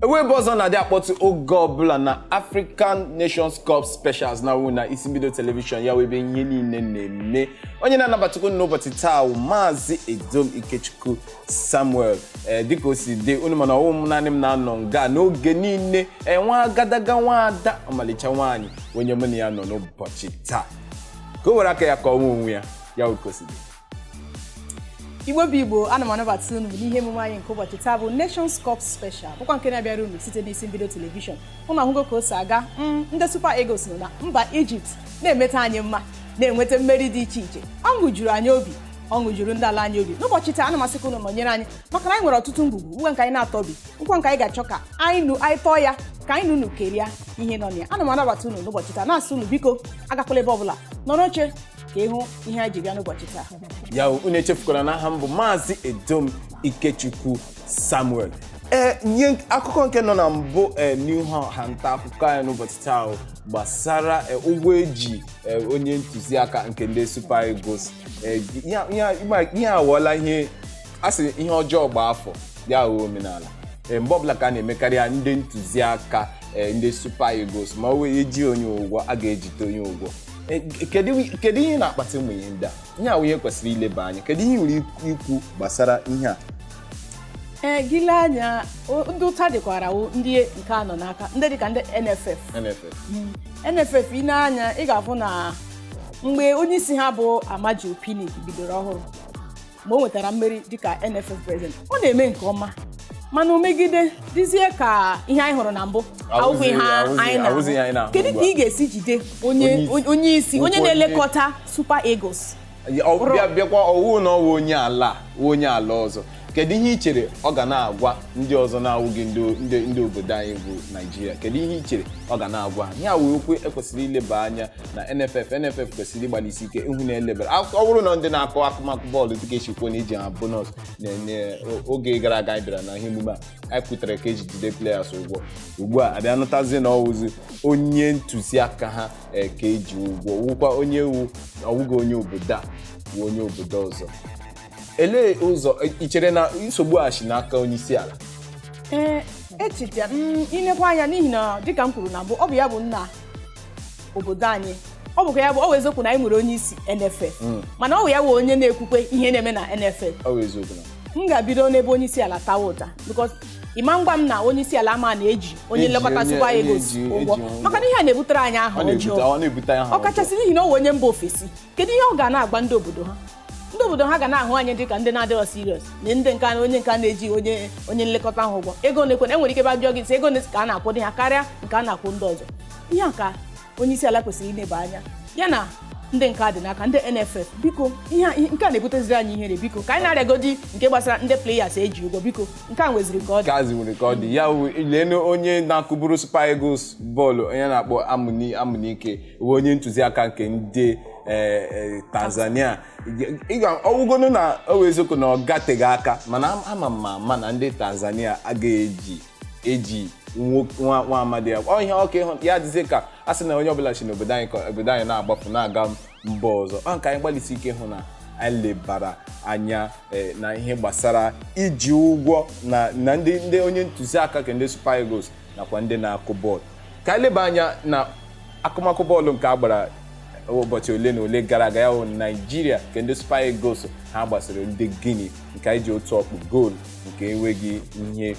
Ebe ọzọ na-adị akpọtụ oge ọbụla na African Nations Cup Specials na wụ na isi mbido television ya, wụ ebe ihe niile na-eme. Onye na-anabatakwu n'ụbọchị taa wụ Maazị Edom Ikechukwu Samuel. Ee, dịka o si dị unu, mana ọwụ m naanị m na-anọ nga n'oge niile. Ee, nwa agadaga nwaada ọmalịcha nwaanyị onye mụ na ya nọ n'ụbọchị taa, ka o were aka ya kọwa onwe ya, ya wụ ka o si dị. Igbo bụ Igbo, ana m anabata unu n'ihe emume anyị nke ụbọchị taa bụ Nations Cup Special, bụkwa nke na-abịara unu site n'isi mbido television. Ụnụ ahụgo ka o si aga. Ndị Super Eagles nọ na mba Ijipt na-emeta anyị mma, na-enweta mmeri dị iche iche. Ọṅụ juru anyị obi, ọṅụ juru ndị ala anyị obi n'ụbọchị taa. Ana m asị ka unu nọnyere anyị, maka na anyị nwere ọtụtụ ngwugwu ngwa nke anyị na-atọbi nkwa nke anyị ga-achọ ka anyị nụ, anyị tọọ ya, ka anyị na unu kerie ihe nọ na ya. Ana m anabata unu n'ụbọchị taa, na-asị unu biko agakwala ebe ọbụla, nọrọ oche ka ịhụ ihe anyị ji bịa n'ụbọchị taa. Ya, unu echefukwara na aha m bụ Maazị Edom Ikechukwu Samuel. Ee, nye akụkọ nke nọ na mbụ, ee, n'ihu ha nta akụkọ anyị n'ụbọchị taa bụ gbasara ụgwọ eji onye ntụziaka nke ndị Super Eagles. Ihe awọọla ihe a sị ihe ọjọọ gba afọ ya ghọọ omenala. Mgbe ọbụla ka a na-emekarị ya, ndị ntụziaka ndị Super Eagles, ma ọ wee eji onye ụgwọ, a ga-ejite onye ụgwọ. Kedu ihe na-akpata ụmụ ihe ndị a? Ihe a ihe kwesịrị ileba anya. Kedu ihe ị nwere ikwu gbasara ihe a? Ee, gị lee anya, ndị ụta dịkwara wụ ndị nke a nọ n'aka, ndị dịka ndị NFF. NFF. NFF, ị na-anya, ị ga-afụ na mgbe onye isi ha bụ Amaju Pinnick bidoro ọhụrụ, mgbe o nwetara mmeri dịka NFF president, ọ na-eme nke ọma, mana o megide dịzie ka ihe anyị hụrụ na mbụ awụghị ihe anyị awụghị ihe anyị na-ahụ. Na-ahụ Kedu ugbu ka a. ị ga-esi jide onye Onye isi. onye isi, onye Onye- na-elekọta Super Eagles? Ọ bịakwa ọwụ na ọwụ onye ala wụ onye ala ọzọ, kedu ihe ị chere ọ ga na-agwa ndị ọzọ na-awụghị ndị obodo anyị bụ Naijiria? Kedu ihe ị chere ọ ga na-agwa ha? Ya wụ okwu ekwesịrị ileba anya na NFF. NFF kwesịrị ịgbalịsi ike ịhụ na elebara. Ọ bụrụ na ndị na-akụ akụmakụ bọọlụ, dịka esi kwuo na iji ha bonus na oge gara aga anyị bịara na ihe emume a, anyị kwutere ka eji jide players ụgwọ. Ugbu a abịa nụtazie na ọwụzi onye ntụziaka ha ka eji ụgwọ, wụkwa onye wu ọwụghị onye obodo a, wụ onye obodo ọzọ. Elee ụzọ ị chere na nsogbu a si n'aka onye isi ala? Ee, echiche m, inekwa anya, n'ihi na dịka m kwuru na mbụ, ọ bụ ya bụ nna obodo anyị, ọ bụkwa ya bụ, ọ bụ eziokwu na anyị nwere onye isi NFF, mana ọ bụ ya bụ onye na-ekwukwe ihe na-eme na NFF. Ọ bụ eziokwu na M ga-ebido n'ebe onye isi ala tawa ụta, because ịma ngwa m na onye isi ala ama na-eji onye Eji nlekọta Super onye Eagles ụgwọ, eji ụgwọ. maka na ihe a na-ebutere anyị aha ọ na-ebute ọjọọ. Ọ na-ebute aha ọjọọ. Ọkachasị n'ihi na ọ wụ onye mba ofesi. Kedu ihe ọ ga na-agba ndị obodo ha? Ndị obodo ha ga na-ahụ anyị dịka ndị na-adịrọ serious na ndị nka na onye nka na-eji onye nlekọta ahụ ụgwọ ego na-ekwe. Enwere ike bịa jụọ gị sị ego ka a na-akwụ dị ha karịa nke a na-akwụ ndị ọzọ. Ihe a ka onye isi ala kwesịrị ileba anya, ya na ndị nke a dị n'aka, ndị NFF. Biko, ihe nke a na-ebuteziri anyị ihere. Biko, ka anyị na-arịagodi nke gbasara ndị players eji ụgwọ, biko, nke a nweziri ka ọ dị. Gazi nwere ka ọ dị ya wụ leenụ onye na-akụburu Super Eagles bọọlụ, onye na-akpọ Amuni Amunike, bụ onye ntụziaka nke ndị Tanzania. Ọwụgonu na o wụ eziokwu na ọ gateghị aka, mana ama m ama na ndị Tanzania agaghị eji nwa amadi ya. Ọ ihe ọka ịhụ ya dịzie ka a sị na onye ọbụla si n'obodo anyị ka obodo anyị na-agbapụ na-aga mba ọzọ. Ọ ka anyị gbalịsi ike hụ na anyị lebara anya na ihe gbasara iji ụgwọ na ndị onye ntụziaka nke ndị Super Eagles nakwa ndị na-akụ bọọlụ. Ka anyị leba anya na akụmakụ bọọlụ nke a gbara ụbọchị ole na ole gara aga, ya bụ Naijiria nke ndị Super Eagles ha gbasara ndị Guinea, nke anyị ji otu ọkpụ goolu nke enweghị ihe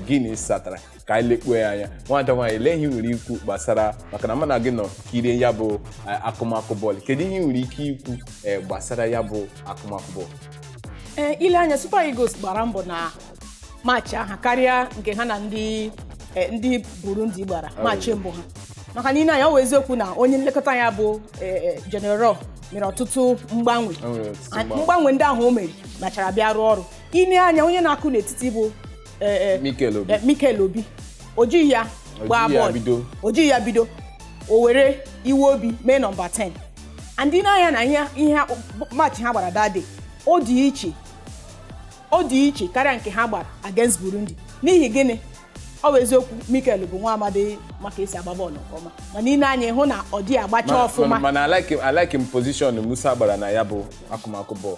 Guinea satara. Ka anyị lekpuo ya anya. Nwada nwaanyị, lee ihe ị nwere ikwu gbasara, maka na mụ na gị nọ kirie ya bụ akụmakụ bọọlụ. Kedu ihe ị nwere ike ikwu gbasara ya bụ akụmakụ bọọlụ? Ee, ile anya, Super Eagles gbara mbọ na match ahụ karịa nke ha na ndị Burundi gbara match mbụ ha, maka na ile anya, ọ bụ eziokwu na onye nlekọta ya bụ General mere ọtụtụ mgbanwe. O nwere ọtụtụ mgbanwe. Mgbanwe ndị ahụ o mere machara bịa rụọ ọrụ. Ile anya, onye na-akụ n'etiti bụ Mikel Obi. Mikel Obi, o jighị ya gbaa jighị ya bọọlụ. Bido. O jighị ya bido, o were Iwobi mee nọmba 10. And ile anya na ihe match ha gbara that day, ọ dị iche, ọ dị iche karịa nke ha gbara against Burundi. N'ihi gịnị? Ọ bụ eziokwu Mikel bụ nwa amadi maka esi agba bọọlụ nke ọma, mana ị na-anya ịhụ na ọ dị agbacha ọfụma. Mana I like him position Musa gbara na ya bụ akụmakụ bọọlụ.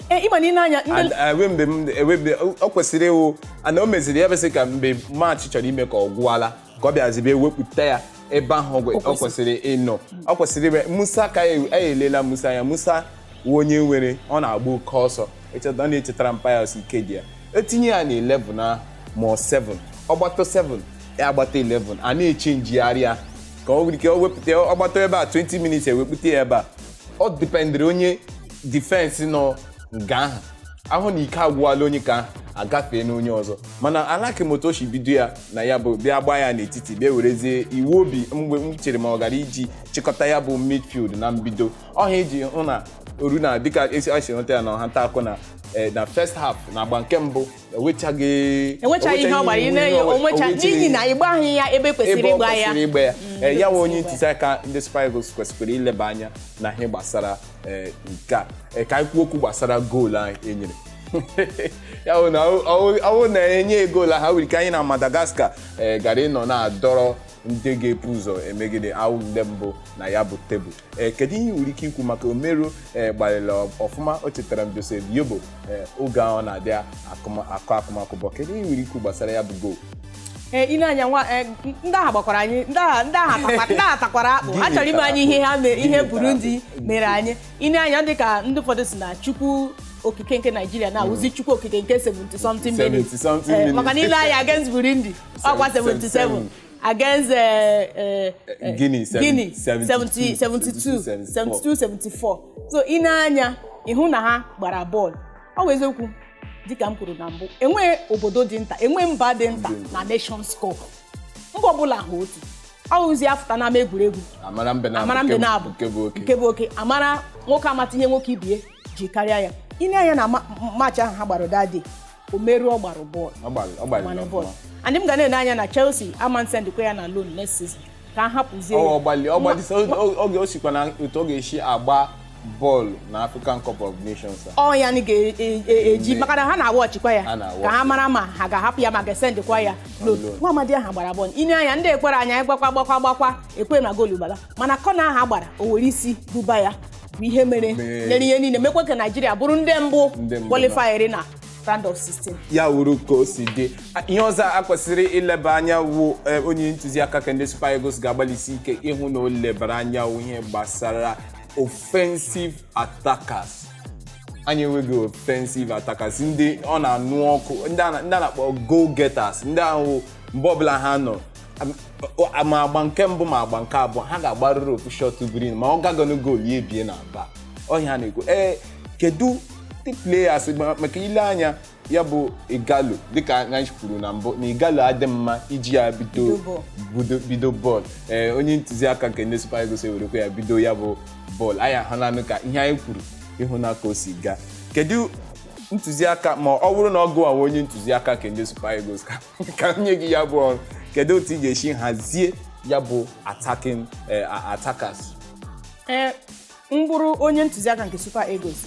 Ee, ịma na ị na-anya ndị And, enwe mgbe enwe mgbe ọ kwesịrị ịwụ ana o meziri ya besị ka mgbe match chọrọ ime ka ọ gwụala, ka ọ bịazi bịa wepụta ya ebe ahụ ọ kwesịrị ịnọ. Ọ kwesịrị ime Musa ka anyị elela Musa anya. Musa wụ onye nwere, ọ na-agba oke ọsọ. Echeta ọ na-echetara m Pius Ikeji ya, etinye ya na 11 na ma ọ 7, ọ gbata 7, ya agbata 11, a na-echenjigharị ya ka ọ nwere ike o wepụta ya, ọ gbata ebe a 20 minutes, ewepụta ya ebe a. Ọ dependịrị onye defense nọ nga ahụ ahụ na ike agwụwala onye ka agafee n'onye ọzọ. Mana alakimotoshi bido ya na ya bụ bịa gbaa ya n'etiti, bịa werezie iwu obi mgbe m chere ma ọ gara iji chịkọta ya bụ midfield na mbido ọha iji hụ na oru na dịka esi asi hụta ya na ọha nta akụ na na first half na agba nke mbụ enwechaghị Enwechaghị ihe ọ gbara ị na-enye onwecha, n'ihi na ịgbaghị ya ebe kwesịrị ebe ọ ịgba ya. kwesịrị ịgba ya. Ya nwe onye ntụziaka ndị Super Eagles kwesịkwara ileba anya na ihe gbasara nke a. Ka anyị kwuo okwu gbasara goolu anyị enyere ya bụ na ọwụ na-enye goolu ha nwere ike anyị na Madagascar gara ịnọ na-adọrọ ndị ga-epu ụzọ emegide awụ ndị mbụ na ya bụ tebụl. Kedu ihe ị nwere ike ikwu maka Omeruo? Gbalịrị ọfụma, o chetara m Joseph Yobo oge ahụ ọ na-adị akụ akụmakụ bọ. Kedu ihe ị nwere ikwu gbasara ya bụ goolu? Ee, ile anya nwa, ndị agha gbakwara anyị, ndị agha takwara akpụ. Ha chọrọ ime anyị ihe ha mere ihe Burundi mere anyị. Ile anya, dị ka ndị ụfọdụ si na Chukwu Okike nke Naijiria na-awụzi Chukwu Okike nke 70 something minutes. 70 something Maka na minutes. ile anya against Burundi, ọkwa 77, against Guinea, Guinea 72, 70, 72, 72, 74. So ị na-anya ịhụ na ha gbara bọọlụ. Ọ bụ eziokwu, dịka m kwuru na mbụ, enweghị obodo dị nta, enweghị mba dị nta na Nations Cup. Mba ọbụla ha otu ọ wụzi afụta n'ama egwuregwu. Amara mbe na Amara mbe na-abụ nke bụ oke. Nke bụ oke. Amara nwoke amata ihe nwoke ibie ji karịa ya. Ị na-anya na match ahụ ha gbara dade, Omeruo gbara bọọlụ. Ọ gbalịrị Gbara ọfụma. bọọlụ. And m ga na-ene anya na Chelsea ama nsendịkwa ya na loan next season ka a hapụzie ya. Ọ gbalị oge o sikwa na otu ọ ga-esi agba bọọlụ na African Cup of Nations a. Ọ ya ni ga-eji maka na ha na-awa ọchịkwa ya Ha na-awa ka ha mara ma ha ga-ahapụ ya ma ga-esendịkwa ya loan. Loan. Nwa amadi ahụ gbara bọọlụ. Ine anya, ndị ekwere anya gbakwa gbakwa gbakwa ekwe na goolu gbara, mana kọna ahụ a gbara o were isi buba ya bụ ihe mere nyere ihe niile mekwe ka Naijiria bụrụ ndị mbụ Ndị mbụ qualifyịrị na round of 16. Ya wuru ka o si dị. Ihe ọzọ a kwesịrị ileba anya wụ onye ntụziaka ka ndị Super Eagles ga-agbalịsi ike ịhụ na o lebara anya wụ ihe gbasara offensive attackers. Anyị enweghị offensive attackers, ndị ọ na-anụ ọkụ, ndị a na-akpọ goal getters, ndị ahụ mgbe ọbụla ha nọ ma agba nke mbụ ma agba nke abụọ, ha ga-agbarịrị ofu shot green ma ọ gagonu goal ya ebie na aba ọhịa ha na-ekwu. Ee, kedu ndị players maka ile anya ya bụ Igalo, dịka anyị kwuru na mbụ na Igalo adị mma iji ya bido Bido bọọlụ. Bido bọọlụ. Ee, onye ntụziaka nke ndị Super Eagles ewerekwa ya bido ya bụ bọọlụ. Anyị ahụlanụ ka ihe anyị kwuru ịhụ na ka o si gaa. Kedu ntụziaka ma ọ bụrụ na ọ gụwa onye ntụziaka nke ndị Super Eagles ka m nye gị ya bụ ọrụ, kedu otu ị ga-esi hazie ya bụ attacking attackers? Ee, m bụrụ onye ntụziaka nke Super Eagles,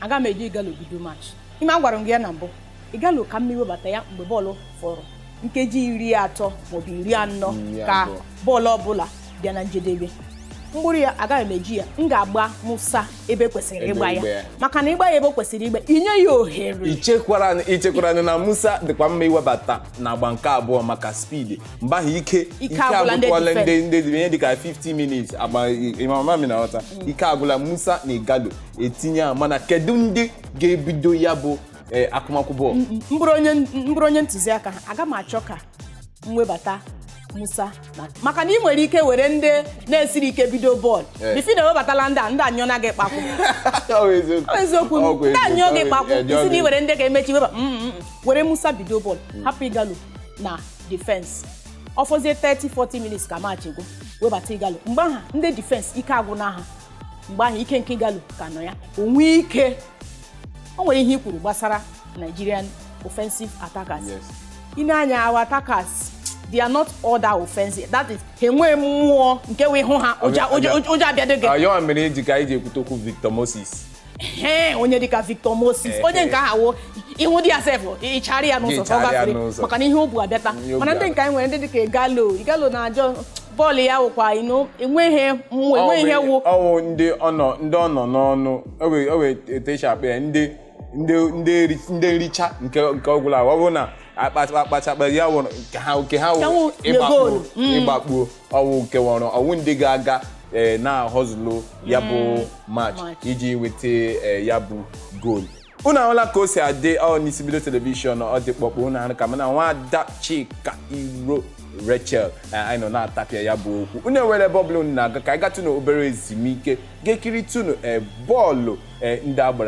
aga m eji Igalo bido match. Ime a gwara m gị ya na mbụ, Igalo ka mma iwebata ya mgbe bọọlụ fọrọ nkeji 30 maọbụ 40 40. ka bọọlụ ọbụla bịa na njedebe. Mkpụrụ ya agaghị m eji ya, m ga-agba Musa ebe kwesịrị Ebe ịgba ịgba ya ya. Maka na ịgba ya ebe o kwesịrị ịgba, inye ya ohere. Ichekwara na Musa dịkwa mma iwebata na agba nke abụọ maka speed mgbe ahụ ike Ike agwụla ndị agwụkwala ndị defense. ndị ihe dịka 50 minutes agba ịmama mi na ghọta ike agwụla Musa na Igalo etinye ha. Mana kedu ndị ga-ebido ya bụ akụmakụ bọọlụ? M bụrụ onye ntụziaka ha, aga m achọ ka m webata Musa maka na ị nwere ike were ndị na-esiri ike bido bọọlụ bifo na ewebatala ndị a, ndị anyụna gị kpakwụ. Ọ bụ eziokwu. Ọ eziokwu. Ọ bụ ndị anyụọ gị eziokwu. kpakwụ. Isi na ị were ndị ga-emechi weba were Musa bido bọọlụ, hapụ Igalo na defense. Ọ fọzie 30 40 minutes ka match gwụ, webata Igalo. Mgbe aha ndị defense ike agwụna ha, mgbe ahụ ike nke Igalo ka nọ ya onwe ike. O nwere ihe i kwuru gbasara Nigerian offensive attackers. Ị na-anya our attackers, they are not all that offensive. That is, ha enweghị mmụọ nke wee hụ ha ụjọ ụjọ abịado gị. Ya mere eji ka anyị ji ekwute okwu Victor Moses. Ee, onye dịka Victor Moses, onye nke ahụ wo ihu dị ya sef, ịchara ya n'ụzọ ka ọ Gị chara ya gafere n'ụzọ. Maka na ihe o bu abịata. Ihe o bu Mana ndị abịa. nke anyị nwere, ndị dịka Igalo, Igalo na-ajọ bọọlụ ya wụkwa ino, enweghị mmụọ, enweghị ihe wụ. Ọwụ ndị ọ nọ n'ọnụ owe etu esi akpọ ya ndị ndị nricha nke ọgwụla, ọ bụrụ na akpachakpa ya wụrụ nke ha nke ha Ka wụ wụ nye goolu. Ịgbakpuo ọwụ nke nwụrụ ọwụ ndị ga-aga na-ahọzụlụ ya bụ match match. iji weta ya bụ goolu. Unu ahụla ka o si adị ọ n'isi bido telivishọn, ọ dị kpọkpọ. Unu ahụ ka m na nwada Chika Iro Rachel anyị nọ na-atapịa ya bụ okwu. Unu enwere ebe ọbụla unu na-aga, ka anyị gatụ n'obere ezumike ga-ekiri tunu bọọlụ ndị agbara.